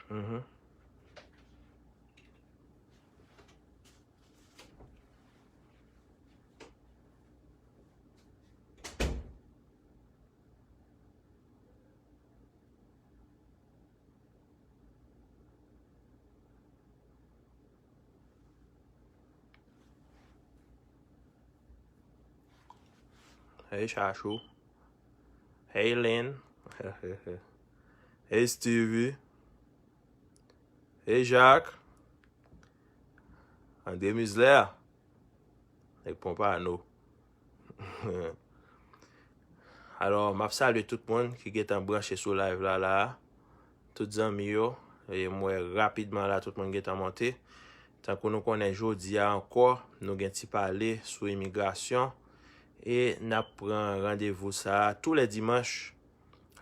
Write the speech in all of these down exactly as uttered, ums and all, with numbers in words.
Mhm. Hey, Chachou. Hey, Lynn. Hey, Stevie. Hey, Jacques. André Mizlè. Nèg Pompano. Alò, m ap salye tout moun ki gentan branche sou live la, la. Tout zanmi yo, e m wè rapidman la, tout moun gentan monte. Tankou nou konnen, jodi a ankò, nou gen ti pale sou imigrasyon. E n ap pran randevou sa a tou lè dimanch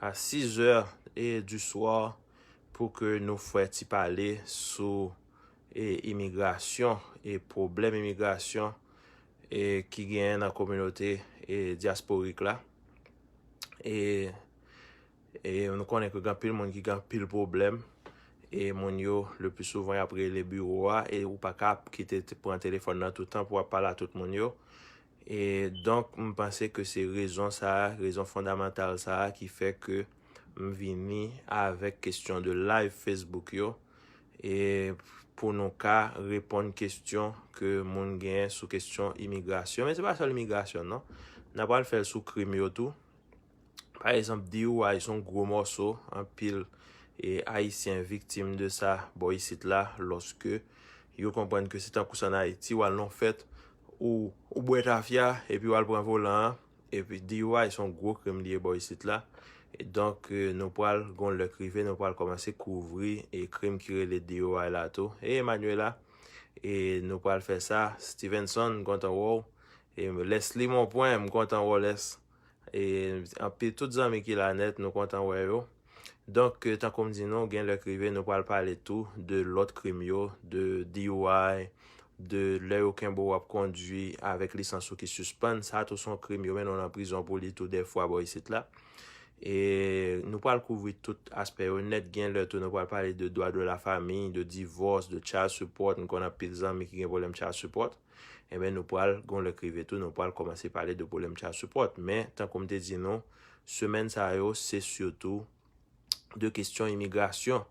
a sis è e du swa pou ke nou fè ti pale sou, e, imigrasyon e pwoblèm imigrasyon, e, ki genyen nan kominote, e, dyasporik la. E, e nou konnen ke gen anpil moun ki gen anpil pwoblèm, e moun yo, le pli souvan, y ap rele biwo a, e ou pa ka ap kite te-, pran telefòn nan tout tan pou w ap pale a tout moun yo. E donk, m panse ke se rezon sa a, rezon fondamantal sa a ki fè ke m vini avèk kesyon de live Facebook yo, e pou nou ka reponn kesyon ke moun genyen sou kesyon imigrasyon. Men se pa sèl imigrasyon, non. N a pral fè l sou krim yo tou. Pa egzanp, D U I se yon gwo mòso, anpil, e, Ayisyen viktim de sa bò isit la, lòske yo konprann ke se tankou se ann Ayiti, w al nan yon fèt, ou, ou bwè tafya, epi w al pran volan an, epi D U I se yon gwo krim li ye bò isit la. E donk, e, nou pral, gon lè k rive, nou pral kòmanse kouvri, e, krim ki rele D U I la tou. E Emmanuela, e nou pral fè sa. Stevenson, m kontan wè w. E Leslie Monpwen, m kontan wè w, Les. E anpil tout zanmi ki la nèt, nou kontan wè yo. Donk, e, tankou m di nou, gen lè k rive, nou pral pale tou de lòt krim yo, de D U I, de lè yo kenbe w ap kondui avèk lisans ou ki sispann. Sa tou se yon krim, yo mennen w nan prizon pou li tou dèfwa bò isit la. E nou pral kouvri tout aspè yo nèt. Gen lè tou, nou pral pale de dwa de la famiy, de divòs, de child support. Nou konn anpil zanmi ki gen pwoblèm child support. Enben, nou pral, gon lè k rive tou, nou pral kòmanse pale de pwoblèm child support. Men, tankou m te di nou, semèn sa yo, se sitou de kesyon imigrasyon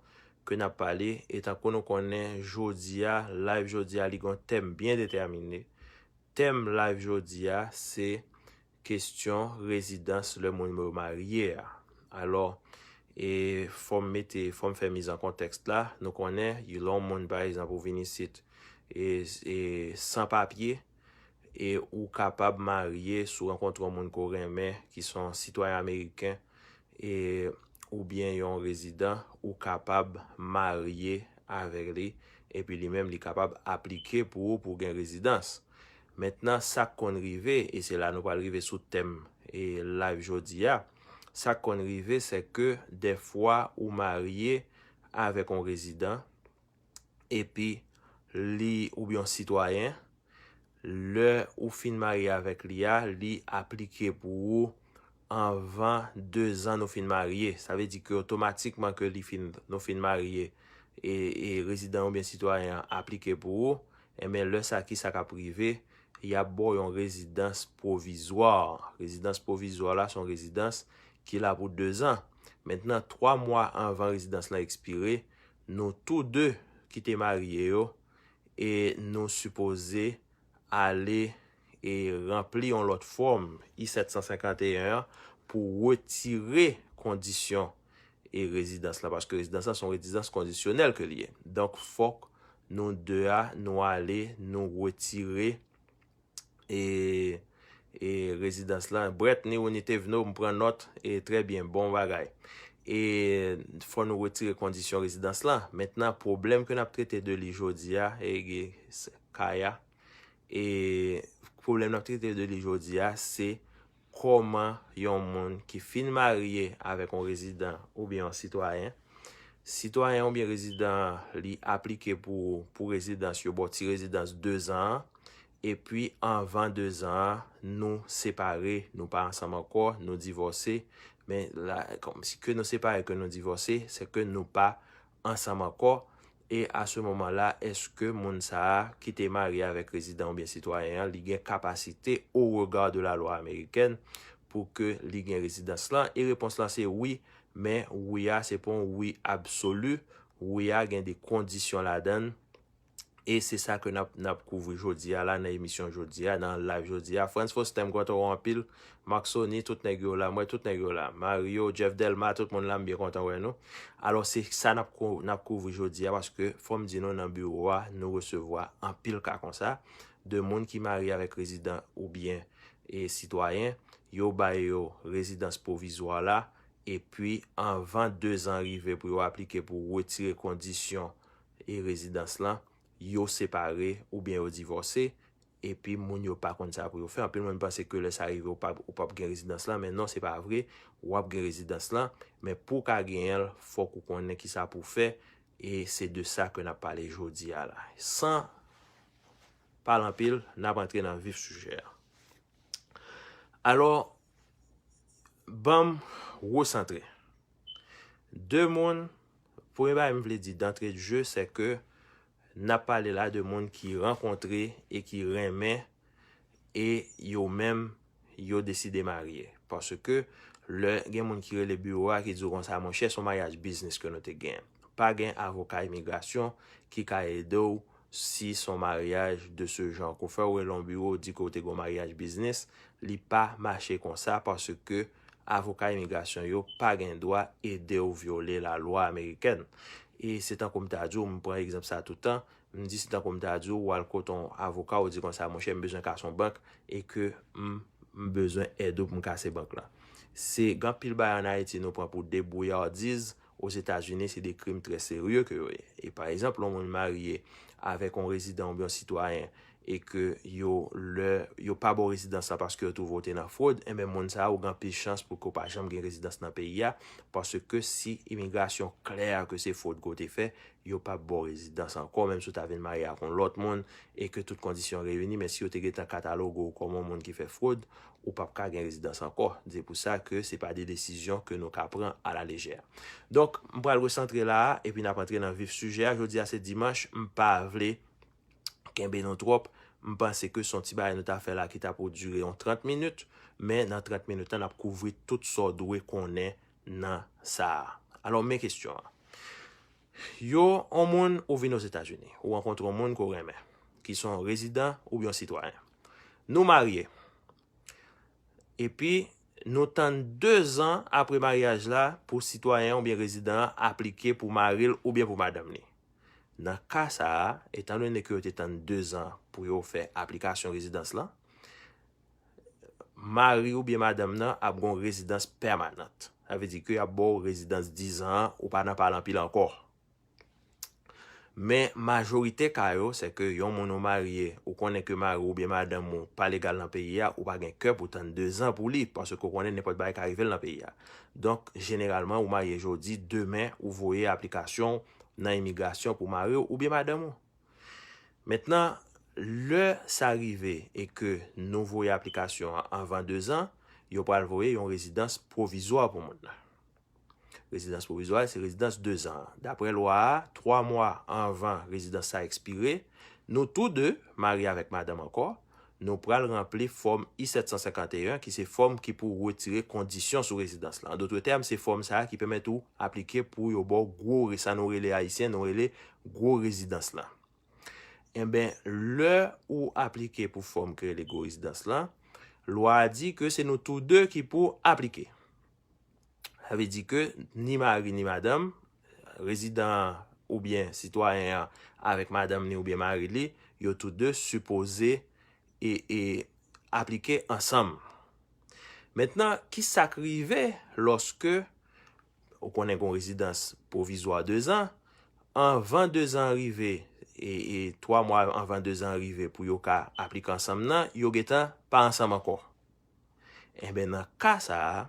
ke n ap pale. E tankou nou konnen, jodi a, live jodi a, li gon tèm byen detèmine. Tèm live jodi a, se kesyon rezidans lè moun yo marye a. Alò, e fò m mete, fò m fè miz an kontèks la. Nou konnen, lè yon moun, pa egzanp, ou vin isit, e, e san papye, e ou kapab marye si w rankontre yon moun ke w renmen, ki se yon sitwayen ameriken, e oubyen yon rezidan, ou kapab marye avèk li, epi li menm, li kapab aplike pou ou pou w gen rezidans. Mentnan, sa k konn rive, e se la nou pral rive sou tèm, e live jodi a, sa k konn rive, se ke dèfwa ou marye avèk yon rezidan, epi li, oubyen yon sitwayen, lè ou fin marye avèk li a, li aplike pou ou anvan dezan nou fin marye. Sa vle di ke otomatikman ke li fin, nou fin marye, e, e rezidan oubyen sitwayen an aplike pou ou, enben, lè sa, kisa k ap rive? Y ap ba w yon rezidans pwovizwa. Rezidans pwovizwa la, se yon rezidans ki la pou dezan. Mentnan, twa mwa anvan rezidans lan ekspire, nou tou de ki te marye yo, e nou sipoze ale e ranpli yon lòt fòm, I sèt san senkanteyen an, pou retire kondisyon e rezidans lan, paske rezidans lan se yon rezidans kondisyonèl ke li ye. Donk, fòk nou de a, nou ale, nou retire e, e rezidans lan. Brett, ni ou ni Tevno, m pran nòt, e trè byen, bon bagay. E fò nou retire kondisyon rezidans lan. Mentnan, pwoblèm ke n ap trete de li jodi a, e, e, s-, Kaya, e pwoblèm n ap trete de li jodi a, se kòman yon moun ki fin marye avèk yon rezidan oubyen yon sitwayen, sitwayen oubyen rezidan an, li aplike pou, pou rezidans, yo ba w ti rezidans dezan an, epi anvan dezan an, nou separe, nou pa ansanm ankò, nou divòse, men la, kòmsi ke nou separe, ke nou divòse, se ke nou pa ansanm ankò. E a se moman la, èske moun sa a ki te marye avèk rezidan oubyen sitwayen an, li gen kapasite, au regard de la loi américaine, pou ke li gen rezidans lan? E repons lan se wi, men wi a se pa yon wi absoli. Wi a gen de kondisyon ladan l. E se sa ke n ap, n ap kouvri jodi a la, nan emisyon jodi a, nan live jodi a. Frantz Faustin, m kontan wè w anpil. Mark Sony, tout nèg yo la, m wè tout nèg yo la. Mario, Jeff Delma, tout moun la, m byen kontan wè nou. Alò, se sa n ap kou-, n ap kouvri jodi a, paske fò m di nou, nan biwo a, nou resevwa anpil ka konsa, de moun ki marye avèk rezidan oubyen, e, sitwayen, yo ba yo rezidans pwovizwa la, epi anvan de zan rive pou yo aplike pou retire kondisyon e rezidans lan, yo separe oubyen yo divòse, epi moun yo pa konn sa pou yo fè. Anpil moun panse ke lè sa rive, ou p ap, ou p ap gen rezidans lan, men non, se pa vre. W ap gen rezidans lan, men pou w ka genyen l, fòk ou konnen ki sa pou w fè, e se de sa ke n ap pale jodi a la. San pale anpil, n ap antre nan vif sijè a. Alò, ban m resantre. De moun, premye bagay m vle di d'entrée de jeu, se ke n ap pale la de moun ki rankontre e ki renmen, e yo menm, yo deside marye. Paske lè gen moun ki rele biwo a, ki di w konsa, monchè, se yon maryaj biznis ke nou te gen. Pa gen avoka imigrasyon ki ka ede w si se yon maryaj de ce genre. Ke w fè w rele yon biwo, di ke w te gen yon maryaj biznis, li pa mache konsa, paske avoka imigrasyon yo pa gen dwa ede w vyole lalwa amerikèn. E se tankou m ta di w, m pran egzanp sa toutan, m di se tankou m ta di w, w al kote yon avoka, ou di konsa, monchè, m bezwen kase yon bank, e ke m, m bezwen èd ou pou m kase bank lan. Se gen anpil bagay ann Ayiti nou pran pou debrouillardise, Ozetazini, se de krim trè serye ke yo ye. E pa egzanp, lè yon moun marye avèk yon rezidan oubyen yon sitwayen, e ke yo, lè yo pa ba w rezidans lan paske yo twouve w te nan fwod, enben, moun sa a, ou gen anpil chans pou ke w pa janm gen rezidans nan peyi a, paske si imigrasyon klè ke se fwod ke w te fè, yo p ap ba w rezidans ankò, menm si w ta vin marye ak yon lòt moun, e ke tout kondisyon reyini, men si yo te gentan kataloge w kòm yon moun ki fè fwod, ou p ap ka gen rezidans ankò. Se pou sa ke se pa de desizyon ke nou ka pran a la lejè. Donk, m pral resantre la a, epi n ap antre nan vif sijè a. Jodi a se dimanch, m pa vle kenbe nou twòp. M panse ke se yon ti bagay nou ta fè la ki ta pou dire yon trant minit, men nan trant minit lan, n ap kouvri tout sa w dwe konnen nan sa a. Alò, men kesyon an. Yo, yon moun, ou vin Ozetazini, ou rankontre yon moun ke w renmen, ki se yon rezidan oubyen yon sitwayen. Nou marye. Epi, nou tann de zan apre maryaj la pou sitwayen oubyen rezidan an aplike pou mari l oubyen pou madanm li. Nan ka sa a, etandone ke yo te tann de zan pou yo fè aplikasyon rezidans lan, mari oubyen madanm nan ap gen yon rezidans pèmanant. Sa vle di ke y ap ba w rezidans dizan an, ou pa nan pale anpil ankò. Men majorite ka yo, se ke yon moun ou marye, ou konnen ke mari w oubyen madanm ou pa legal nan peyi a, ou pa gen kè pou tann de zan pou li, paske ou konnen nenpòt bagay ka rive l nan peyi a. Donk, jeneralman, ou marye jodi, demen, ou voye aplikasyon w nan imigrasyon pou mari w oubyen madanm ou. Mentnan, lè sa rive e ke nou voye aplikasyon an anvan de zan, yo pral voye yon rezidans pwovizwa pou moun nan. Rezidans pwovizwa, se rezidans de zan an. Daprè lwa a, twa mwa anvan rezidans sa ekspire, nou tou de, mari avèk madanm ankò, nou pral ranpli fòm I sèt san senkanteyen, ki se fòm ki pou retire kondisyon sou rezidans lan. An dòt tèm, se fòm sa a ki pèmèt ou aplike pou yo ba w gwo re-, sa nou rele ayisyen, nou rele gwo rezidans lan. Enben, lè ou aplike pou fòm ki rele gwo rezidans lan, lwa a di ke se nou tou de ki pou aplike. Sa vle di ke ni mari ni madanm, rezidan an oubyen sitwayen an avèk madanm ni oubyen mari li, yo tou de sipoze e, e aplike ansanm. Mentnan, ki sa k rive lòske ou konnen gen yon rezidans pwovizwa de zan, anvan de zan rive, e, e twa mwa anvan de zan rive pou yo ka aplike ansanm nan, yo gentan pa ansanm ankò. Enben, nan ka sa a,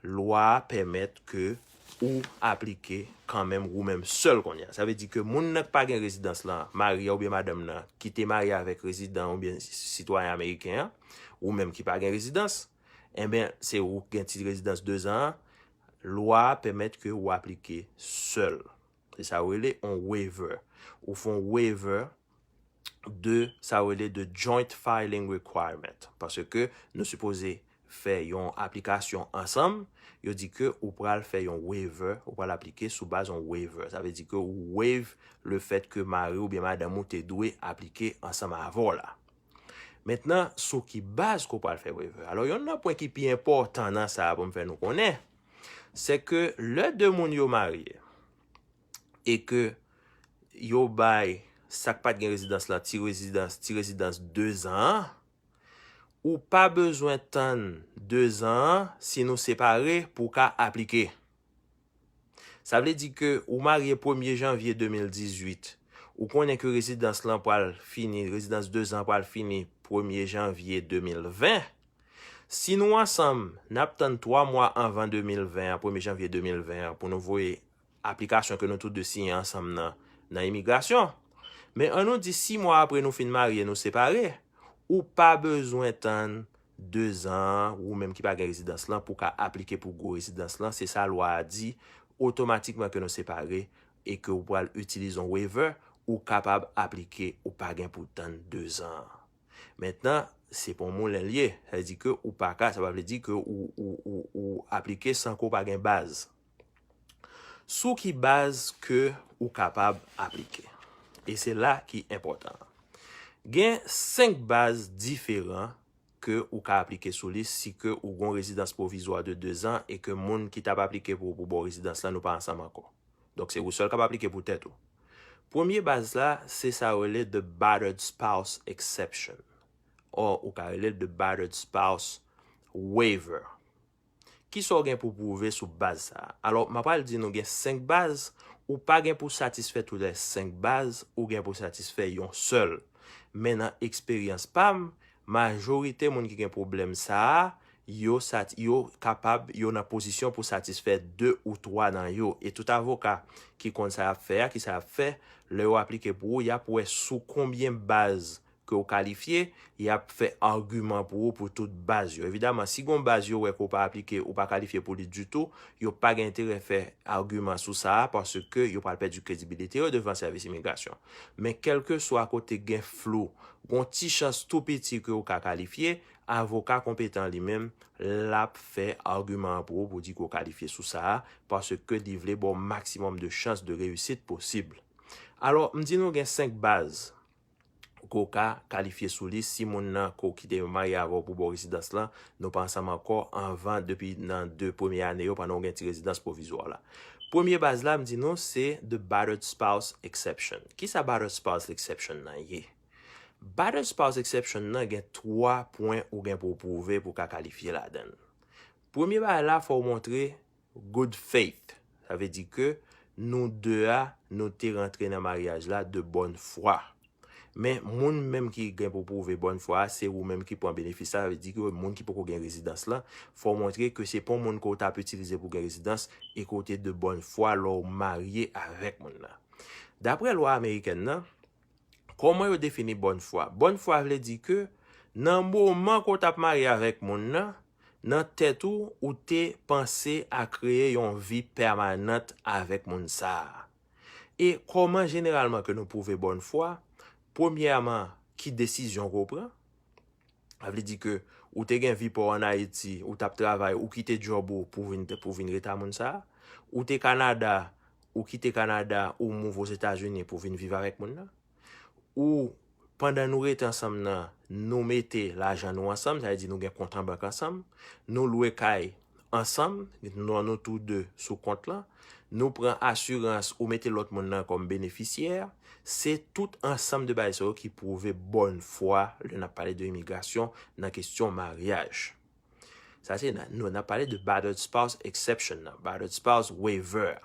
lwa a pèmèt ke ou aplike kanmenm ou menm sèl kounye a. Sa vle di ke moun nan k pa gen rezidans lan, mari a oubyen madanm nan, ki te marye avèk rezidan oubyen sitwayen ameriken an, ou menm ki pa gen rezidans, enben, se ou k gen ti rezidans de zan an, lwa a pèmèt ke ou aplike sèl. Se sa yo rele yon waiver. Ou fè yon waiver de sa yo rele de joint filing requirement. Paske nou sipoze fè yon aplikasyon ansanm, yo di ke ou pral fè yon waiver, ou pral aplike sou baz yon waiver. Sa vle di ke ou waive le fèt ke mari oubyen madanm ou te dwe aplike ansanm avè w la. Mentnan, sou ki baz ke w pral fè waiver? Alò, yonn nan pwen ki pi enpòtan nan sa a pou m fè nou konnen, se ke lè de moun yo marye e ke yo bay sa k pa t gen rezidans lan ti rezidans, ti rezidans dezan an, ou pa bezwen tann dezan an si nou separe pou w ka aplike. Sa vle di ke ou marye premye janvye de mil dizuit, ou konnen ke rezidans lan pral fini, rezidans dezan an pral fini premye janvye de mil ven. Si nou ansanm, n ap tann twa mwa anvan de mil ven an, premye janvye de mil ven an, pou nou voye aplikasyon ke nou tou de siyen ansanm nan, nan imigrasyon. Men ann nou di sis mwa apre nou fin marye, nou separe, ou pa bezwen tann dezan an, ou menm ki pa gen rezidans lan, pou w ka aplike pou gwo rezidans lan. Se sa lwa a di, otomatikman ke nou separe e ke ou pral itilize yon waiver, ou kapab aplike, ou pa gen pou tann dezan an. Mentnan, se pa yon moulen l ye. Sa vle di ke ou pa ka, sa pa vle di ke ou, ou, ou, ou aplike san ke w pa gen baz. Sou ki baz ke ou kapab aplike? E se la ki enpòtan. Gen senk baz diferan ke ou ka aplike sou li si ke ou gon rezidans pwovizwa de dezan e ke moun ki t ap aplike pou ou pou ba w rezidans lan nou pa ansanm ankò. Donk, se ou sèl k ap aplike pou tèt ou. Premye baz la, se sa yo rele the battered spouse exception. Or, ou ka rele l the battered spouse waiver. Kisa w gen pou pwouve sou baz sa a? Alò, m ap pral di nou gen senk baz, ou pa gen pou satisfè tout lè senk baz, ou gen pou satisfè yon sèl. Men nan eksperyans pa m, majorite moun ki gen pwoblèm sa a, yo sat-, yo kapab, yo nan pozisyon pou satisfè de ou twa nan yo. E tout avoka ki konn sa y ap fè a, ki sa y ap fè, lè yo aplike pou ou, y ap wè sou konbyen baz ke w kalifye, y ap fè agiman pou ou pou tout baz yo. Evidaman, si gon baz yo wè ke w pa aplike, ou pa kalifye pou li ditou, yo pa gen enterè fè agiman sou sa a, paske yo pral pèdi kredibilite yo devan sèvis imigrasyon. Men kèlkeswa kote gen flou, gon ti chans tou piti ke w ka kalifye, avoka konpetan li menm, l ap fè agiman an pou ou pou di ke w kalifye sou sa a, paske li vle ba w maksimòm de chans de reyisit posib. Alò, m di nou gen senk baz ke w ka kalifye sou li si moun nan ke w kite marye avè w pou ba w rezidans lan, nou pa ansanm ankò anvan depi nan de premye ane yo pandan w gen ti rezidans pwovizwa w la. Premye baz la, m di nou, se the battered spouse exception. Kisa battered spouse exception nan ye? Battered spouse exception nan gen twa pwen ou gen pou w pwouve pou w ka kalifye ladan l. Premye bagay la, fò w montre good faith. Sa vle di ke nou de a, nou te rantre nan maryaj la de bòn fwa. Men moun menm ki gen pou pwouve bòn fwa a, se ou menm ki pran benefis la. Sa vle di ke moun ki poko gen rezidans lan, fò w montre ke se pa yon moun ke w t ap itilize pou gen rezidans e ke w te de bòn fwa lè w marye avèk moun nan. Daprè lwa amerikèn nan, kòman yo defini bòn fwa? Bòn fwa vle di ke nan moman ke w t ap marye avèk moun nan, nan tèt ou, ou te panse a kreye yon vi pèmanant avèk moun sa a. E kòman jeneralman ke nou pwouve bòn fwa? Premyèman, ki desizyon ke w pran? Sa vle di ke ou te gen vi pa w ann Ayiti, ou t ap travay, ou kite djòb ou pou vin, pou vin ret a moun sa a. Ou te Kanada, ou kite Kanada, ou mouv Ozetazini pou vin viv avèk moun nan. Ou, pandan nou rete ansanm nan, nou mete lajan nou ansanm, sa vle di nou gen kont an bank ansanm, nou lwe kay ansanm, non nou tou de sou kont lan, nou pran asirans ou mete lòt moun nan kòm benefisyè, se tout ansanm de bagay sa yo ki pwouve bòn fwa lè n ap pale de imigrasyon nan kesyon maryaj. Sa se nan, nou, n ap pale de battered spouse exception nan, battered spouse waiver.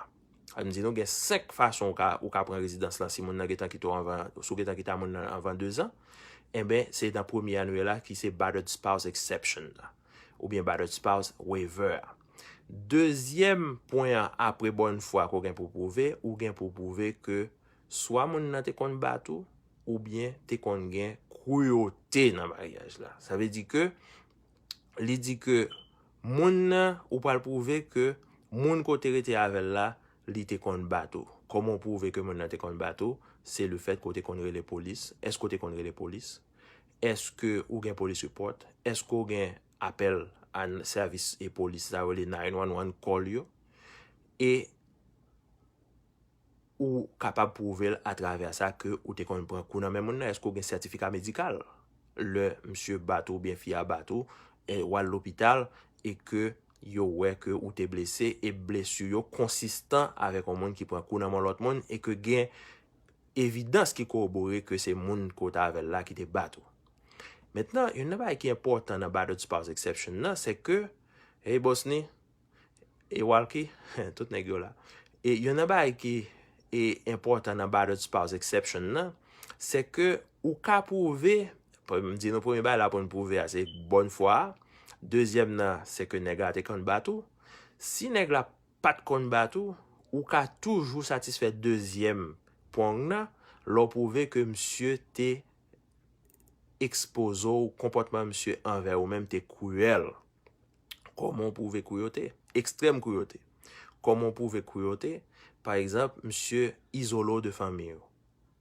Sa vle di nou gen senk fason ou ka, ou ka pran rezidans lan si moun nan gentan kite w anvan, si w gentan kite a moun nan anvan dezan. Enben, se nan premye a nou ye la ki se battered spouse exception nan, oubyen battered spouse waiver. Dezyèm pwen an, apre bòn fwa ke w gen pou pwouve, ou gen pou pwouve ke swa moun nan te konn bat ou, oubyen te konn gen kruyote nan maryaj la. Sa vle di ke li di ke moun nan, ou pral pwouve ke moun ke w te rete avè l la, li te konn bat ou. Kòman w pwouve ke moun nan te konn bat ou? Se le fèt ke w te konn rele polis. Èske w te konn rele polis? Èske ou gen police report? Èske w gen apèl a sèvis e polis sa yo, le nine one one call yo? E ou kapab pwouve l atravè sa ke ou te konn pran kou nan men moun nan. Èske w gen sètifika medikal? Lè msye bat ou oubyen fi a bat ou, e w al lopital e ke yo wè ke ou te blese e blesi yo konsistan avèk yon moun ki pran kou nan men lòt moun e ke gen evidans ki kowobore ke se moun ke w t avè l la ki te bat ou. Mentnan, youn nan bagay ki enpòtan nan battered spouse exception nan, se ke, hey Bosni, e Walky, tout nèg yo la. E youn nan bagay ki e enpòtan nan battered spouse exception nan, se ke ou ka pwouve, m di nou premye bagay la pou n pwouve a, se bòn fwa a. Dezyèm nan, se ke nèg la te konn bat ou. Si nèg la pa t konn bat ou, ou ka toujou satisfè dezyèm pwong nan, lè w pwouve ke msye te ekspoze w, konpòtman msye anvè ou menm te kriyèl. Kòman w pwouve kriyote? Ekstrèm kriyote. Kòman w pwouve kriyote? Pa egzanp, msye izole w de fanmi w.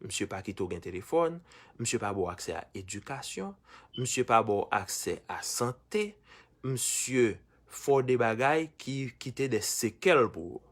Msye pa kite w gen telefòn, msye pa ba w aksè a edikasyon, msye pa ba w aksè a sante, msye fè w de bagay ki kite de sekèl pou ou.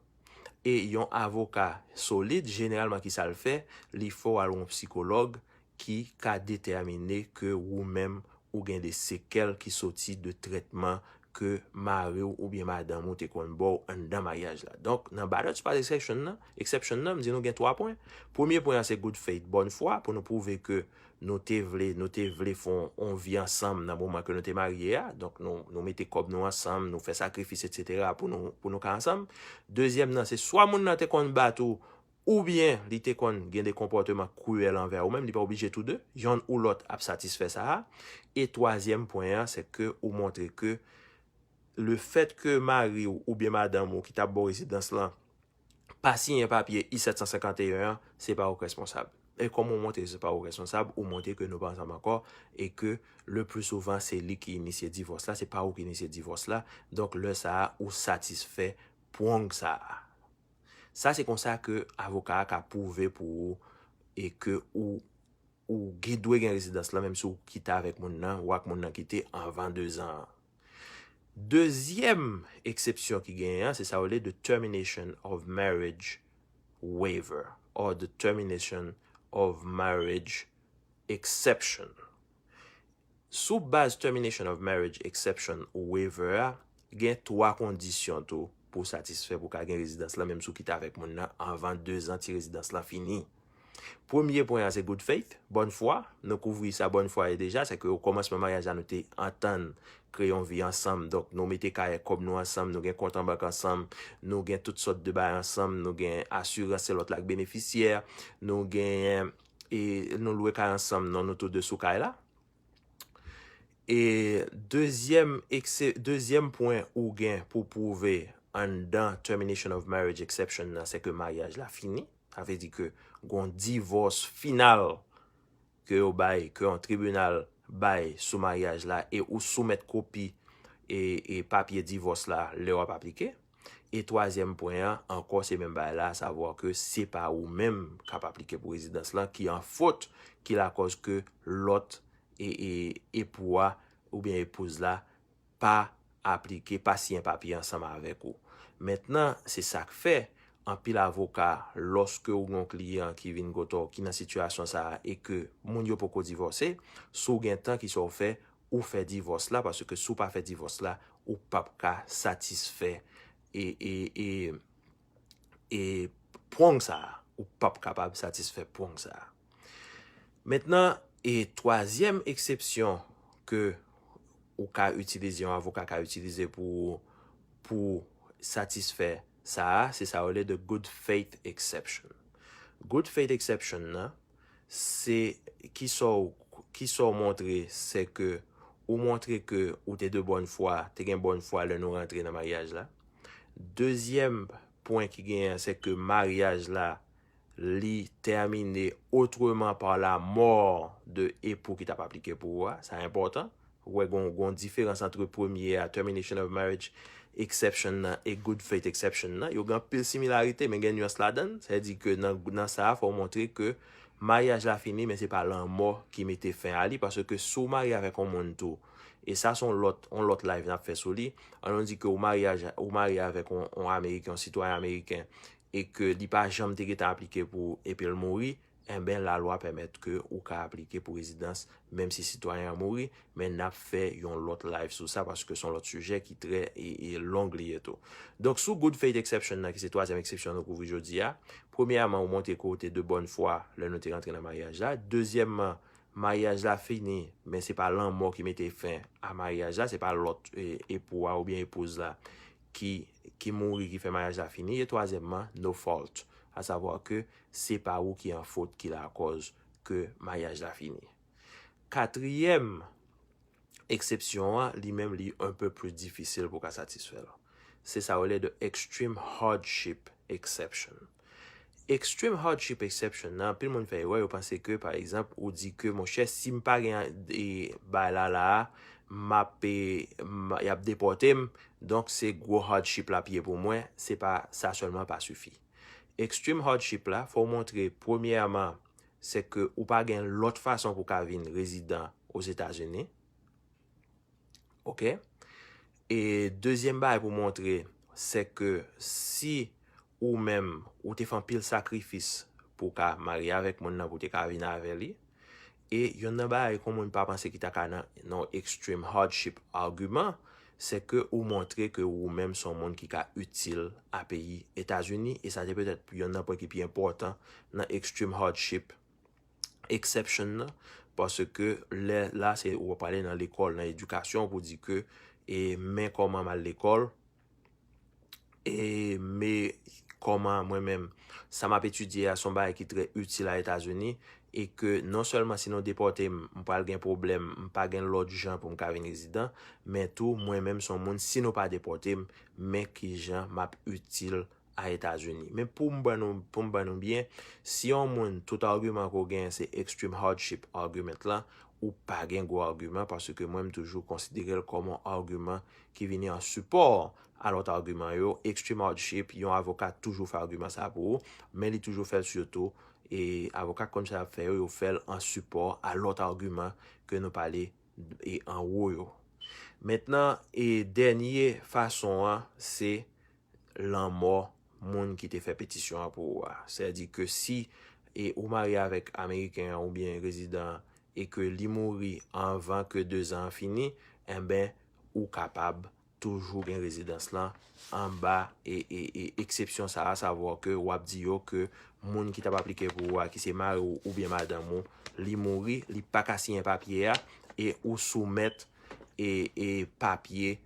E yon avoka solid, jeneralman, ki sa l fè? Li fè w al yon sikològ ki ka detèmine ke ou menm ou gen de sekèl ki soti de trètman ke mari w oubyen madanm ou te konn ba w anndan maryaj la. Donk, nan battered spouse exception nan, exception nan, m di nou gen twa pwen. Premye pwen an se good faith, bòn fwa, pou nou pwouve ke nou te vle, nou te vle fè yon, yon vi ansanm nan moman ke nou te marye a. Donk, nou, nou mete kòb nou ansanm, nou fè sakrifis, etsetera, pou nou, pou nou ka ansanm. Dezyèm nan, se swa moun nan te konn bat ou, oubyen li te konn gen de konpòteman kriyèl anvè ou menm, li pa oblije tou de, yonn ou lòt ap satisfè sa a. E twazyèm pwen an, se ke ou montre ke le fèt ke mari w oubyen madanm ou ki t ap ba w rezidans lan pa siyen papye I sèt san senkanteyen an, se pa ou k responsab. E kòman ou montre se pa ou k responsab? Ou montre ke nou pa ansanm ankò e ke le pli souvan se li ki inisye divòs la, se pa ou ki inisye divòs la. Donk lè sa a, ou satisfè pwong sa a. Sa se konsa ke avoka a ka pwouve pou ou e ke ou, ou gen, dwe gen rezidans lan, menm si ou kite avèk moun nan, ou ak moun nan kite anvan dezan an. Dezyèm eksepsyon ki genyen an, se sa yo rele the termination of marriage waiver or the termination of marriage exception. Sou baz termination of marriage exception ou waiver a, gen twa kondisyon tou pou satisfè pou ka gen rezidans lan, menm si w kite avèk moun nan anvan dezan ti rezidans lan fini. Premye pwen an se good faith, bòn fwa. Nou kouvri sa bòn fwa yo deja, se ke o kòmansman maryaj la nou te antann kreye yon vi ansanm. Donk, nou mete kay ak kòb nou ansanm, nou gen kont an bank ansanm, nou gen tout sòt de bagay ansanm, nou gen asirans se lòt la k benefisyè, nou gen, e nou lwe kay ansanm, non nou tou de sou kay la. E dezyèm ekse-, dezyèm pwen ou gen pou pwouve anndan termination of marriage exception nan, se ke maryaj la fini. Sa vle di ke gon divòs final ke yo bay, ke yon tribinal bay sou maryaj la, e ou soumèt kopi e, e papye divòs la lè w ap aplike. E twazyèm pwen an, ankò se menm bagay la, savwa ke se pa ou menm k ap aplike pou rezidans lan ki an fot, ki lakòz ke lòt e, e, epou a oubyen epouz la pa aplike, pa siyen papye ansanm avèk ou. Mentnan, se sa k fè, anpil avoka, lòske ou gen yon kliyan ki vin kote w, ki nan sitiyasyon sa a, e ke moun yo poko divòse, si w gen tan, kisa w fè, ou fè divòs la, paske si w pa fè divòs la, ou p ap ka satisfè e, e, e, e pwong sa a, ou p ap kapab satisfè pwong sa a. Mentnan, e twazyèm eksepsyon ke ou ka itilize, yon avoka ka itilize pou, pou satisfè sa a, se sa yo rele the good faith exception. Good faith exception nan, se kisa w, kisa w montre, se ke ou montre ke ou te de bòn fwa, te gen bòn fwa lè nou rantre nan maryaj la. Dezyèm pwen ki genyen, se ke maryaj la, li tèmine autrement par la mort de epou ki t ap aplike pou ou a. Sa enpòtan. Ou wè, gon, gon diferans ant premye a, termination of marriage, exception nan e good faith exception nan, yo gen anpil similarite, men gen nyans ladan l. Sa vle di ke nan, nan sa a, fò w montre ke maryaj la fini, men se pa lanmò ki mete fen a li, paske si w marye avèk yon moun tou, e sa se yon lòt, yon lòt live n ap fè sou li, ann nou di ke ou marye, ou marye avèk yon, yon Ameriken, yon sitwayen ameriken, e ke li pa janm te gentan aplike pou, epi l mouri, enben, lalwa pèmèt ke ou ka aplike pou rezidans, menm si sitwayen an mouri, men n ap fè yon lòt live sou sa, paske se yon lòt sijè ki trè, e, e long li ye tou. Donk, sou good faith exception nan, ki se twazyèm eksepsyon nou kouvri jodi a, premyèman, ou montre ke w te de bòn fwa lè nou te rantre nan maryaj la. Dezyèmman, maryaj la fini, men se pa lanmò ki mete fen a maryaj la, se pa lòt, e, epou a oubyen epouz la ki, ki mouri, ki fè maryaj la fini. E twazyèmman, no fault, asavwa ke se pa ou ki an fot ki lakòz ke maryaj la fini. Katriyèm eksepsyon an, li menm, li un peu plus difisil pou ka satisfè l. Se sa yo rele de extreme hardship exception. Extreme hardship exception nan, anpil moun fè erè, yo panse ke, pa egzanp, ou di ke, monchè, si m pa gen, e, bay la la a, m ap, e, m, y ap depòte m, donk se gwo hardship l ap ye pou mwen, se pa, sa sèlman pa sifi. Extreme hardship la, fò w montre, premyèman, se ke ou pa gen lòt fason pou ka vin rezidan Ozetazini. Oke? E dezyèm bagay pou montre, se ke si ou menm, ou te fè anpil sakrifis pou w ka marye avèk moun nan, pou w te ka vin avè li, e yonn nan bagay ke yon moun pa panse ki ta ka nan, nan extreme hardship argument, se ke ou montre ke ou menm se yon moun ki ka itil a peyi Etazini, e sa te petèt yonn nan pwen ki pi enpòtan nan extreme hardship exception nan, paske lè la se ou prale nan lekòl, nan edikasyon, pou di ke, e, men kòman m al lekòl, e, men kòman mwen menm, sa m ap etidye a se yon bagay ki trè itil a Etazini, e ke non sèlman si nou depòte m, m pral gen pwoblèm, m pa gen lòt jan pou m ka vin rezidan, men tou, mwen menm se yon moun, si nou pa depòte m, men kijan m ap itil a Etazini. Men pou m ban nou, pou m ban nou byen, si yon moun, tout agiman ke w genyen se extreme hardship argument lan, ou pa gen gwo agiman, paske mwen m toujou konsidere l kòm yon agiman ki vini an sipò a lòt agiman yo. Extreme hardship, yon avoka toujou fè agiman sa pou ou, men li toujou fè l sitou, e avoka k konn sa y ap fè yo, yo fè l an sipò a lòt agiman ke nou pale e anwo yo. Mentnan, e dènye fason an, se lanmò moun ki te fè petisyon an pou ou a. Sètadi ke si, e, ou marye avèk Ameriken an oubyen rezidan an e ke li mouri anvan ke dezan an fini, enben, ou kapab toujou gen rezidans lan anba, e, e, e, eksepsyon sa a, savwa ke w ap di yo ke moun ki t ap aplike pou ou a, ki se mari w oubyen madanm ou, li mouri, li pa ka siyen papye a, e ou soumèt, e, e papye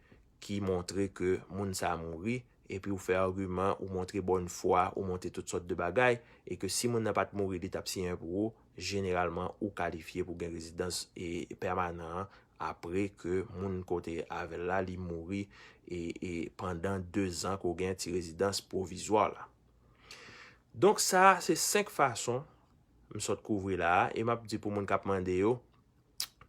ki montre ke moun sa a mouri, epi ou fè agiman, ou montre bòn fwa, ou montre tout sòt de bagay, e ke si moun nan pa t mouri, li t ap siyen pou ou, jeneralman, ou kalifye pou gen rezidans, e, pèmanan an, apre ke moun ke w te avè l la, li mouri, e, e pandan dezan ke w gen ti rezidans pwovizwa la. Donk, sa a se senk fason m sot kouvri la a, e m ap di pou moun k ap mande yo,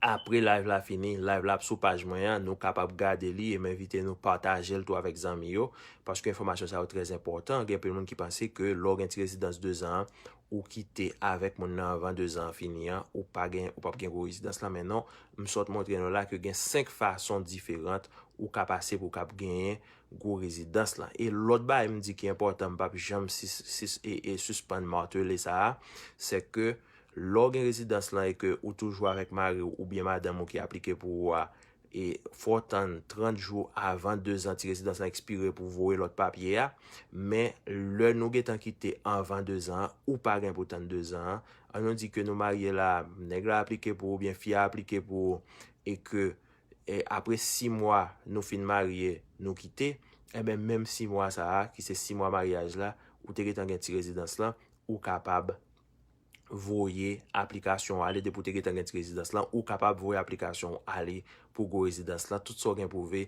apre live la fini, live la ap sou paj mwen an, nou kapab gade li e m envite nou pataje l tou avèk zanmi yo, paske enfòmasyon sa yo trè enpòtan. Gen anpil moun ki panse ke lè w gen ti rezidans dezan an, ou kite avèk moun nan anvan dezan an fini an, ou pa gen, ou p ap gen gwo rezidans lan, men non, m sot montre nou la ke gen senk fason diferan ou ka pase pou w kab genyen gwo rezidans lan. E lòt bagay m di ki enpòtan, m p ap janm sis, sis, e, e sispann matele sa a, se ke lè w gen rezidans lan e ke ou toujou avèk mari w oubyen madanm ou ki aplike pou ou a, e fò w tann trant jou avan dezan ti rezidans lan ekspire pou w voye lòt papye a. Men lè nou gentan kite anvan dezan an, ou pa gen pou tann dezan an. An nou di ke nou marye la, nèg la aplike pou ou oubyen fi a aplike pou ou, e ke, e apre sis mwa nou fin marye, nou kite, enben, menm sis mwa sa a, ki se sis mwa maryaj la, ou te gentan gen ti rezidans lan, ou kapab voye aplikasyon w ale, depi w te gentan gen ti rezidans lan, ou kapab voye aplikasyon w ale pou gwo rezidans lan. Tout sa w gen pwouve,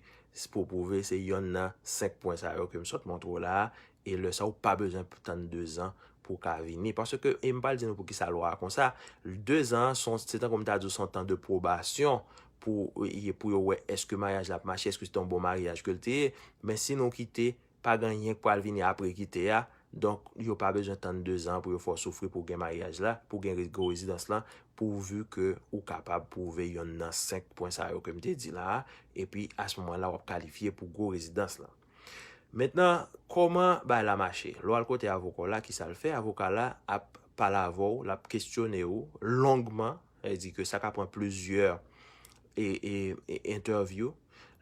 pou pwouve, se yonn nan senk pwen sa yo ke m sot montre w la a. E lè sa, ou pa bezwen tann dezan pou w ka vini. Paske, e m pral di nou poukisa lwa a konsa, dezan an, se yon, se tankou m ta di w, se yon tan de pwobasyon pou, pou yo wè èske maryaj la ap mache, èske se te yon bon maryaj ke l te ye. Men si nou kite, pa gen anyen k pral vini apre kite a. Donk, yo pa bezwen tann dezan pou yo fè w soufri pou w gen maryaj la, pou w gen re- gwo rezidans lan, pouvi ke ou kapab pwouve yonn nan senk pwen sa yo ke m te di la a, epi a se moman la w ap kalifye pou gwo rezidans lan. Mentnan, kòman bagay la mache? Lè w al kote avoka w la, kisa l fè? Avoka la ap pale avè w, l ap kesyone w longman, sa vle di ke sa ka pran plizyè e, e, e entèvyou.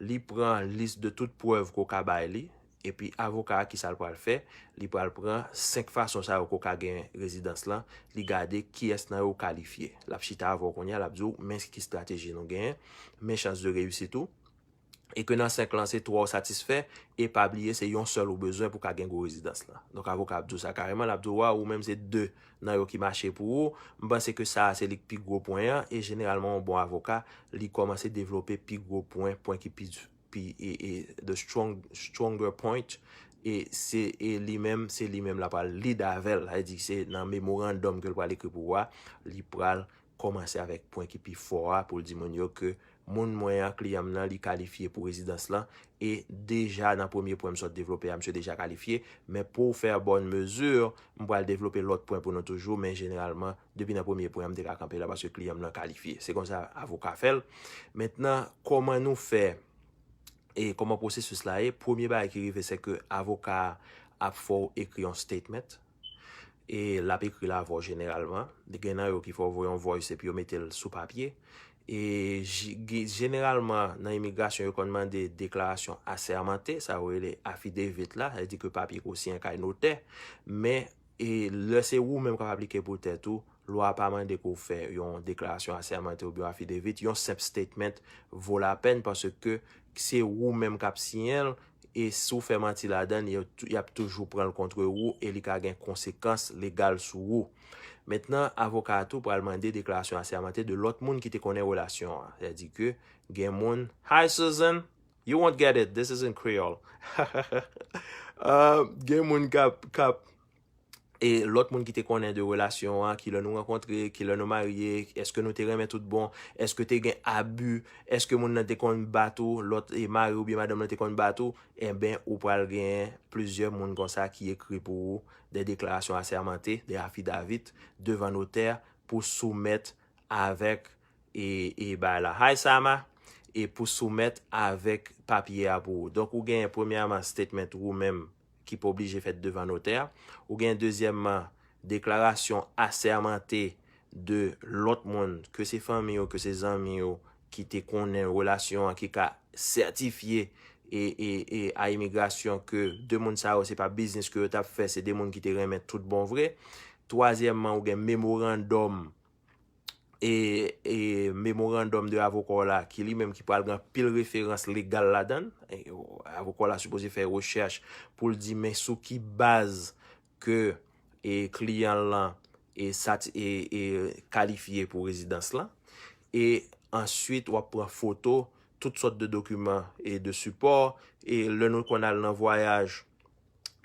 Li pran lis de tout prèv ke w ka bay li, epi avoka a, kisa l pral fè? Li pral pran senk fason sa yo ke w ka gen rezidans lan, li gade kiyès nan yo w kalifye. L ap chita avè w kounye a, l ap di w, men ki estrateji nou genyen, men chans de reyisit ou, e ke nan senk lan, se twa w satisfè, e pa bliye, se yon sèl ou bezwen pou w ka gen gwo rezidans lan. Donk, avoka ap di w sa kareman, l ap di w, waw, ou menm se de nan yo ki mache pou ou. M panse ke sa a se li k pi gwo pwen an, e jeneralman, yon bon avoka, li kòmanse devlope pi gwo pwen, pwen ki pi, pi, e, e, the strong, stronger point, e se, e li menm, se li menm l ap pral lead avè l, sa vle di se nan memorandòm ke l pral ekri pou ou a, li pral kòmanse avèk pwen ki pi fò a pou l di moun yo ke moun mwen an, kliyan m nan, li kalifye pou rezidans lan, e deja nan premye pwen m sot devlope a, misye deja kalifye, men pou fè bòn mezi, m pral devlope lòt pwen pou nou toujou, men jeneralman, depi nan premye pwen an, m te ka kanpe la paske kliyan m nan kalifye. Se konsa avoka fè l. Mentnan, kòman nou fè, e kòman pwosesis la ye? Premye bagay ki rive, se ke avoka a ap fè w ekri yon statement, e l ap ekri l avè w jeneralman. Gen nan yo ki fè w voye yon voice epi yo mete l sou papye. E ji- gi- jeneralman, nan imigrasyon, yo konn mande deklarasyon asèmante, sa yo rele affidavit la, sa vle di ke papye ke w siyen kay notè. Men, e lè se ou menm k ap aplike pou tèt ou, lwa a pa mande ke w fè yon deklarasyon asèmante oubyen yon affidavit, yon senp statement vo lapèn paske se ou menm k ap siyen l, e si w fè manti ladan l, y ap tou- y ap toujou pran l kont ou e li ka gen konsekans legal sou ou. Mentnan, avoka a tou pral mande deklarasyon asèmante de lòt moun ki te konnen relasyon an. Sa vle di ke gen moun, Hi Susan, you won't get it, this is in Creole. Uh, gen moun k ap, k ap, e lòt moun ki te konnen de relasyon an, kilè nou rankontre, kilè nou marye, èske nou te renmen tout bon, èske te gen abi, èske moun nan te konn bat ou, lòt e mari oubyen madanm nan te konn bat ou, enben, ou pral gen plizyè moun konsa ki ekri pou ou de deklarasyon asèmante, de affidavit, devan notè pou soumèt avèk e, e bagay la. Hi Sama, e pou soumèt avèk papye a pou ou. Donk, ou gen premyèman statement ou menm ki pa oblije fèt devan notè. Ou gen dezyèmman deklarasyon asèmante de lòt moun, ke se fanmi yo, ke se zanmi yo, ki te konnen relasyon an, ki ka sètifye e, e, e a imigrasyon ke de moun sa yo, se pa biznis ke yo t ap fè, se de moun ki te renmen tout bon vre. Twazyèmman, ou gen memorandòm e, e memorandòm de avoka w la, ki li menm ki pral gen anpil referans legal ladan l. E, avoka w la sipoze fè rechèch pou l di men sou ki baz ke, e, kliyan l lan e, sati- e, e kalifye pou rezidans lan. E answit, w ap pran foto, tout sòt de dokiman e de sipò. E lè nou konn al nan vwayaj,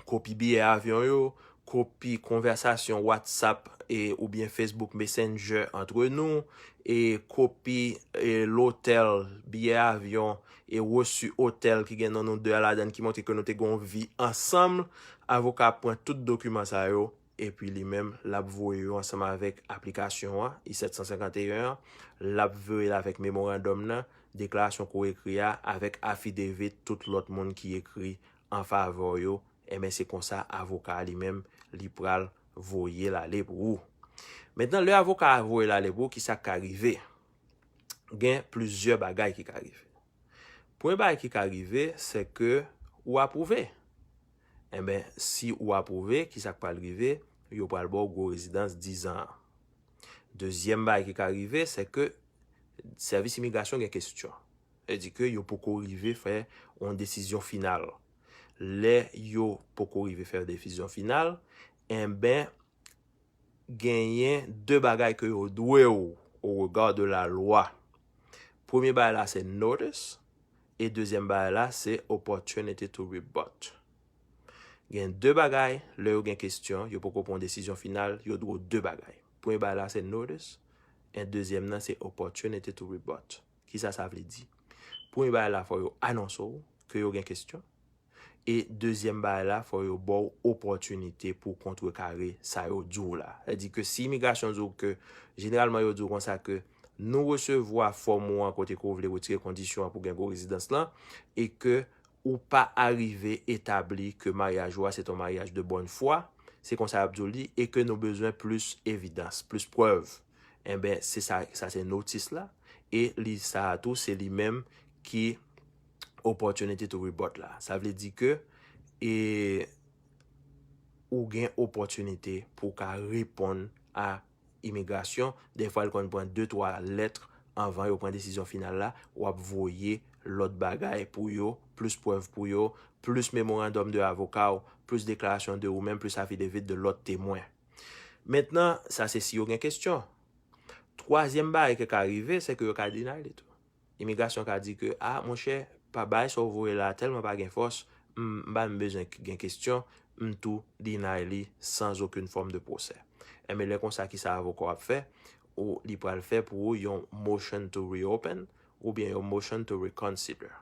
kopi biyè avyon yo, kopi konvèsasyon WhatsApp e oubyen Facebook Messenger antre nou, e kopi e lotèl, biyè avyon e resi otèl ki gen non nou de a ladan ki montre ke nou te gen yon vi ansanm. Avoka ap pran tout dokiman sa yo, epi li menm, l ap voye yo ansanm avèk aplikasyon an, I sèt san senkanteyen an, l ap voye l avèk memorandòm nan, deklarasyon ke w ekri a, avèk affidavit tout lòt moun ki ekri an favè w yo, enben se konsa avoka a li menm, li pral voye l ale pou ou. Mentnan, lè avoka a voye l ale pou ou, kisa k ka rive? Gen plizyè bagay ki ka rive. Premye bagay ki ka rive, se ke ou apwouve. Enben, si ou apwouve, kisa k pral rive? Yo pral ba w gwo rezidans dizan an. Dezyèm bagay ki ka rive, se ke sèvis imigrasyon gen kesyon. Sa vle di ke yo poko rive fè yon desizyon final. Lè yo poko rive fè yon desizyon final, enben, genyen de bagay ke yo dwe w, au regard de la loi. Premye bagay la, se notice, e dezyèm bagay la, se opportunity to rebut. Gen de bagay, lè yo gen kesyon, yo poko pran desizyon final, yo dwe w de bagay. Premye bagay la, se notice, e dezyèm nan, se opportunity to rebut. Kisa sa vle di? Premye bagay la, fò yo anonse w ke yo gen kesyon. E dezyèm bagay la, fò yo ba w opòtinite pou kontrekare sa yo di w la. Sa di ke si imigrasyon di w ke, jeneralman yo di w konsa ke nou resevwa fòm ou an kote ke w vle retire kondisyon an pou gen gwo rezidans lan, e ke ou pa arive etabli ke maryaj ou a se t on maryaj de bòn fwa, se konsa y ap di w li, e ke nou bezwen plis evidans, plis prèv. Enben, se sa, sa se notis la, e li sa a tou, se li menm ki opportunity to rebut la. Sa vle di ke, e, ou gen opòtinite pou w ka reponn a imigrasyon. Defwa, l konn pran de, twa lèt anvan yo pran desizyon final la. W ap voye lòt bagay pou yo, plis prèv pou yo, plis memorandòm de avoka w, plis deklarasyon de ou menm, plis affidavit de lòt temwen. Mentnan, sa se si yo gen kesyon. Twazyèm bagay ki ka rive, se ke yo ka deny li tou. Imigrasyon ka di ke, a, monchè, pa bay sa w voye la tèlman pa gen fòs, m, m pa menm bezwen k-, gen kesyon, m tou deny li sans aucune forme de procès. Enben, lè konsa, kisa avoka w ap fè? Ou, li pral fè pou ou yon motion to reopen oubyen yon motion to reconsider.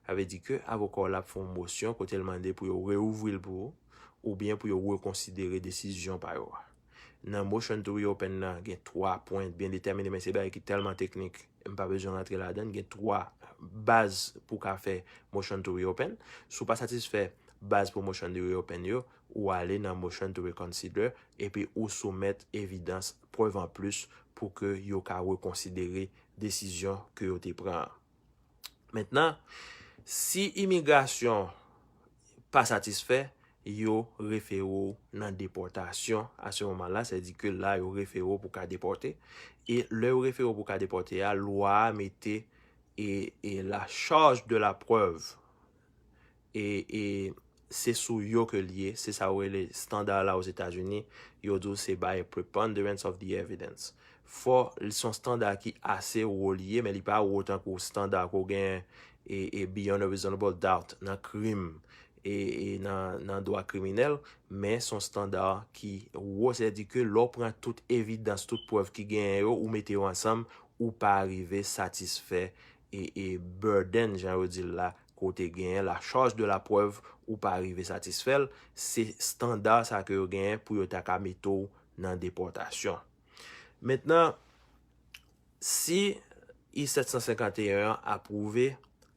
Sa vle di ke avoka w la ap fè yon mosyon kote l mande pou yo reouvri l pou ou, oubyen pou yo rekonsidere desizyon pa yo a. Nan motion to reopen nan, gen twa pwen byen detèmine, men se bagay ki tèlman teknik, m pa bezwen rantre ladan l. Gen twa baz pou w ka fè motion to reopen. Si w pa satisfè baz pou motion to reopen yo, ou ale nan motion to reconsider, epi ou soumèt evidans, prèv anplis, pou ke yo ka rekonsidere desizyon ke yo te pran an. Mentnan, si imigrasyon pa satisfè, yo refere w nan depòtasyon a se moman la, sètadi ke la, yo refere w pou ka depòte. E lè yo refere w pou ka depòte a, lwa a mete, e, e la charge de la preuve, e, e se sou yo ke l ye, se sa yo rele estanda la Ozetazini, yo di w se by a preponderance of the evidence. Fò, l se yon estanda ki ase wo li ye, men li pa wo tankou estanda ke w gen, e, e beyond a reasonable doubt nan krim, e, e nan, nan dwa kriminèl, men se yon estanda ki wo, sètadi ke lè w pran tout evidans, tout prèv ki genyen yo, ou mete yo ansanm, ou pa rive satisfè, e, e burden, jan yo di l la, ke w te genyen, la charge de la preuve, ou pa rive satisfè l, se estanda sa ke yo genyen pou yo ta ka mete w nan depòtasyon. Mentnan, si I sèt san senkanteyen an apwouve,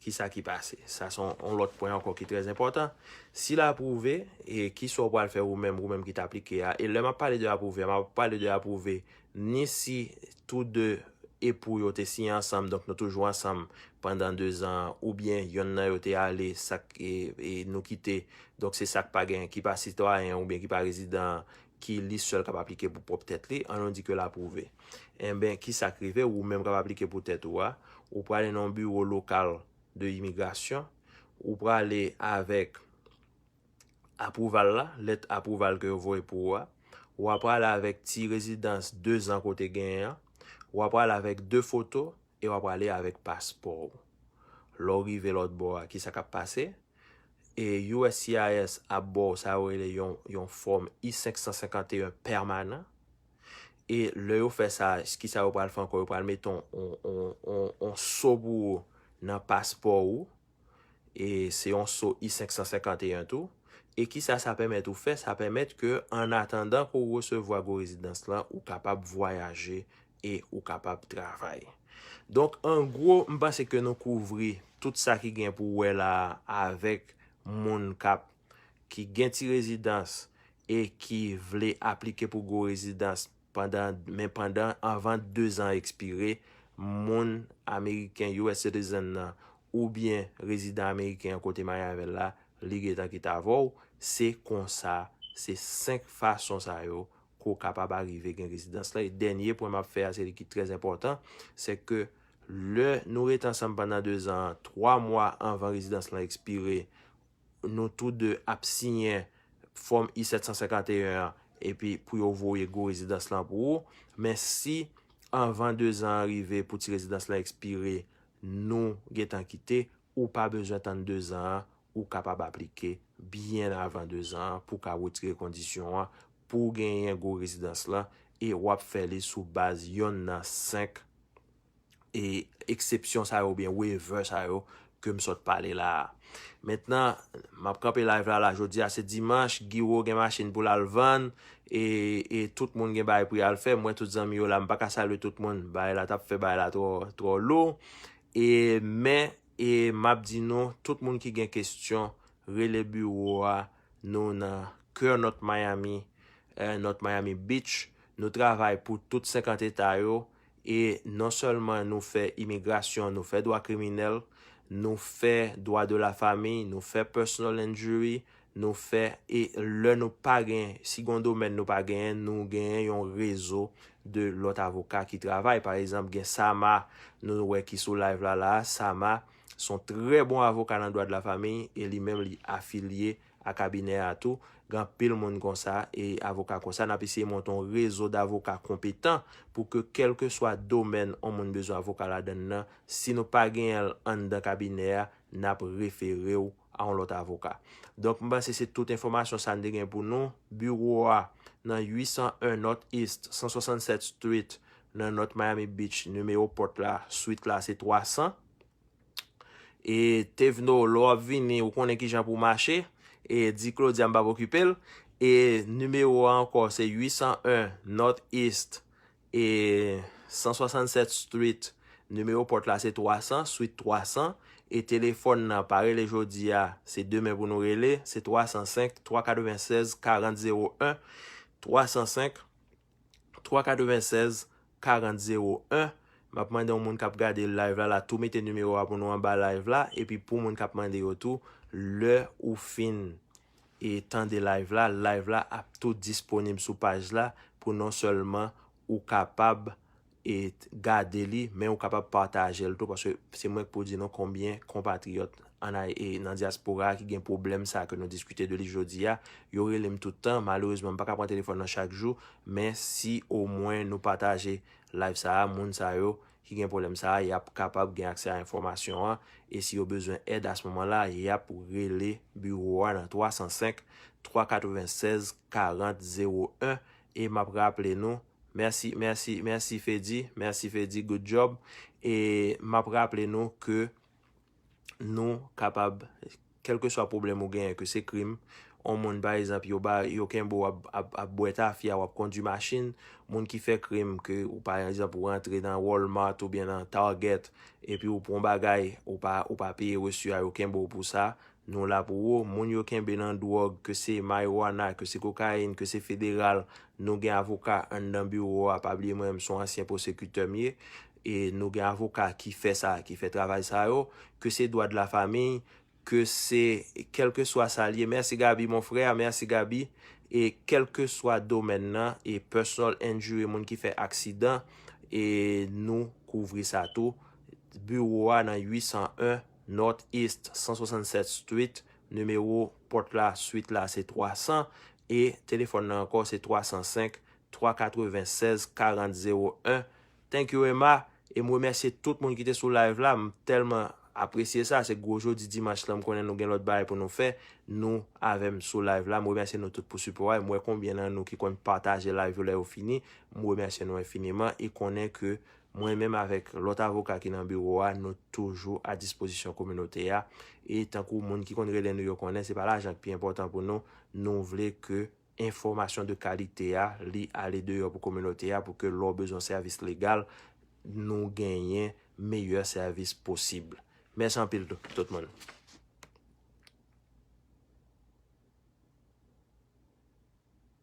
kisa ki pase? Sa se yon, yon lòt pwen ankò ki trè enpòtan. Si l apwouve, e kisa w pral fè ou menm, ou menm ki t aplike a? E lè m ap pale de apwouve a, m ap pale de apwouve ni si tou de epou yo te siyen ansanm, donk nou toujou ansanm pandan dezan an, oubyen yonn nan yo te ale, sa k, e, e nou kite, donk se sa k pa gen, ki pa sitwayen oubyen ki pa rezidan, ki li sèl k ap aplike pou pwòp tèt li, an nou di ke l apwouve. Enben, kisa k rive? Ou menm k ap aplike pou tèt ou a, ou prale nan yon biwo lokal de imigrasyon, ou prale avèk apwouval la, lèt apwouval ke yo voye pou ou a, w a prale avèk ti rezidans dezan ke w te genyen an, w a prale avèk de foto e w a prale avèk paspò w. Lè w rive lòt bò a, kisa k ap pase? E U S C I S ap ba w sa yo rele yon, yon fòm I senk san senkanteyen pèmanan. E lè yo fè sa, kisa yo pral fè ankò? Yo pral mete yon, yon, yon, yon, yon so pou ou nan paspò ou. E se yon so I senk san senkanteyen tou. E kisa sa pèmèt ou fè? Sa pèmèt ke, an atandan ke w resevwa gwo rezidans lan, ou kapab vwayaje e ou kapab travay. Donk, an gwo, m panse ke nou kouvri tout sa ki gen pou wè la a avèk moun k ap, ki gen ti rezidans e ki vle aplike pou gwo rezidans pandan, men pandan, anvan dezan ekspire, moun ameriken, U S citizen nan, oubyen rezidan ameriken an kote w marye avè l la, li gentan kite avè w. Se konsa, se senk fason sa yo ke w kapab arive gen rezidans lan. E dènye pwen m ap fè a, se li ki trè enpòtan, se ke lè nou rete ansanm pandan dezan an, twa mwa anvan rezidans lan ekspire, nou tou de ap siyen fòm I sèt san senkanteyen an, epi pou yo voye gwo rezidans lan pou ou. Men si anvan dezan an rive pou ti rezidans lan ekspire, nou gentan kite, ou pa bezwen tann dezan an, ou kapab aplike byen avan dezan an pou w ka retire kondisyon an, pou w genyen gwo rezidans lan, e w ap fè li sou baz yonn nan senk e eksepsyon sa yo oubyen waiver sa yo ke m sot pale la a. Mentnan, m ap kanpe live la la. Jodi a se dimanch, Giwo gen machin pou l al vann, e, e tout moun gen bagay pou y al fè. M wè tout zanmi yo la, m pa ka salye tout moun. Bagay la t ap fè bagay la twò, twò lou. E, men, e m ap di nou, tout moun ki gen kesyon, rele biwo a, nou nan kè North Miami, eh, North Miami Beach. Nou travay pou tout senkant eta yo, e non sèlman nou fè imigrasyon, nou fè dwa kriminèl, nou fè dwa de la famiy, nou fè personal injury, nou fè, e lè nou pa gen, si gen yon domèn nou pa genyen, nou genyen yon rezo de lòt avoka ki travay. Pa egzanp, gen Sama, nou wè ki sou live la la, Sama, se yon trè bon avoka nan dwa de la famiy, e li menm li afilye a kabinè a tou. Gen anpil moun konsa, e avoka konsa, n ap eseye monte yon rezo davoka konpetan pou ke kèlkeswa domèn yon moun bezwen avoka ladan l nan, si nou pa genyen l anndan kabinè a, n ap refere w a yon lòt avoka. Donk, m panse se tout enfòmasyon sa n te gen pou nou. Biwo a nan uit san en North East, san swasannsèt Street, nan North Miami Beach, nimewo pòt la, swit la, se twa san. E Tevno, lè w ap vini, ou konnen kijan pou w mache. E di Claudia m p ap okipe l. E nimewo a ankò, se uit san en North East, e san swasannsèt Street. Nimewo pòt la, se twa san, swit twa san. E telefòn nan, pa rele jodi a, se demen pou nou rele. Se twa san senk, twa katrevennsèz, karant zewo en. Twa san senk, twa katrevennsèz, karant zewo en. M ap mande yon moun k ap gade live la, la tou mete nimewo a pou nou anba live la. Epi pou moun k ap mande yo tou, lè ou fin e tande live la, live la ap tou disponib sou paj la pou non sèlman ou kapab e gade li, men ou kapab pataje l tou, paske se mwen k pou di nou konbyen konpatriyòt an Ay-, e nan dyaspora a ki gen pwoblèm sa a ke nou diskite de li jodi a. Yo rele m tout tan. Malerezman, m pa ka pran telefòn nan chak jou, men si omwen nou pataje live sa a, moun sa yo ki gen pwoblèm sa a, y ap kapab gen aksè a enfòmasyon an. E si yo bezwen èd a se moman la, y ap rele biwo a nan twa san senk, twa katrevennsèz, karant zewo en. E m ap raple nou, mèsi, mèsi, mèsi Fedi, mèsi Fedi, good job. E m ap raple nou ke nou kapab, kèlkeswa pwoblèm ou genyen, ke se krim, yon moun, pa egzanp, yo ba, yo kenbe w ap, ap, ap bwè tafya, w ap kondui machin, moun ki fè krim, ke ou, pa egzanp, ou rantre nan Walmart oubyen nan Target, epi ou pran yon bagay, ou pa, ou pa peye resi a, yo kenbe w pou sa, nou la pou ou. Moun yo kenbe nan dwòg, ke se marijuana, ke se kokayin, ke se federal, nou gen avoka anndan biwo a, pa bliye mwen menm se yon ansyen pwosekitè m ye, e nou gen avoka ki fè sa, ki fè travay sa yo, ke se dwa de la famiy, ke se, kèlkeswa sa l ye. Mèsi Gaby, mon frè, mèsi Gaby. E kèlkeswa domèn nan, e personal injury, moun ki fè aksidan, e nou kouvri sa tou. Biwo a nan uit san en North East san swasannsèt Street, nimewo pòt la, swit la, se twa san, e telefòn nan ankò, se twa san senk, twa katrevennsèz, karant zewo en. Thank you, Emma. E m remèsye tout moun ki te sou live la. M tèlman apresye sa. Se gwo jodi dimanch lan, m konnen nou gen lòt bagay pou nou fè. Nou avè m sou live la. M remèsye nou tout pou sipò a. E m wè konbyen nan nou ki konn pataje live yo lè yo fini. M remèsye nou enfiniman e konnen ke mwen menm avèk lòt avoka ki nan biwo a, nou toujou a dispozisyon kominote a. E tankou moun ki konn rele nou yo konnen, se pa lajan ki pi enpòtan pou nou. Nou vle ke enfòmasyon de kalite a, li ale deyò pou kominote a, pou ke lè w bezwen sèvis legal, nou genyen meyè sèvis posib. Mèsi anpil tou, tout moun.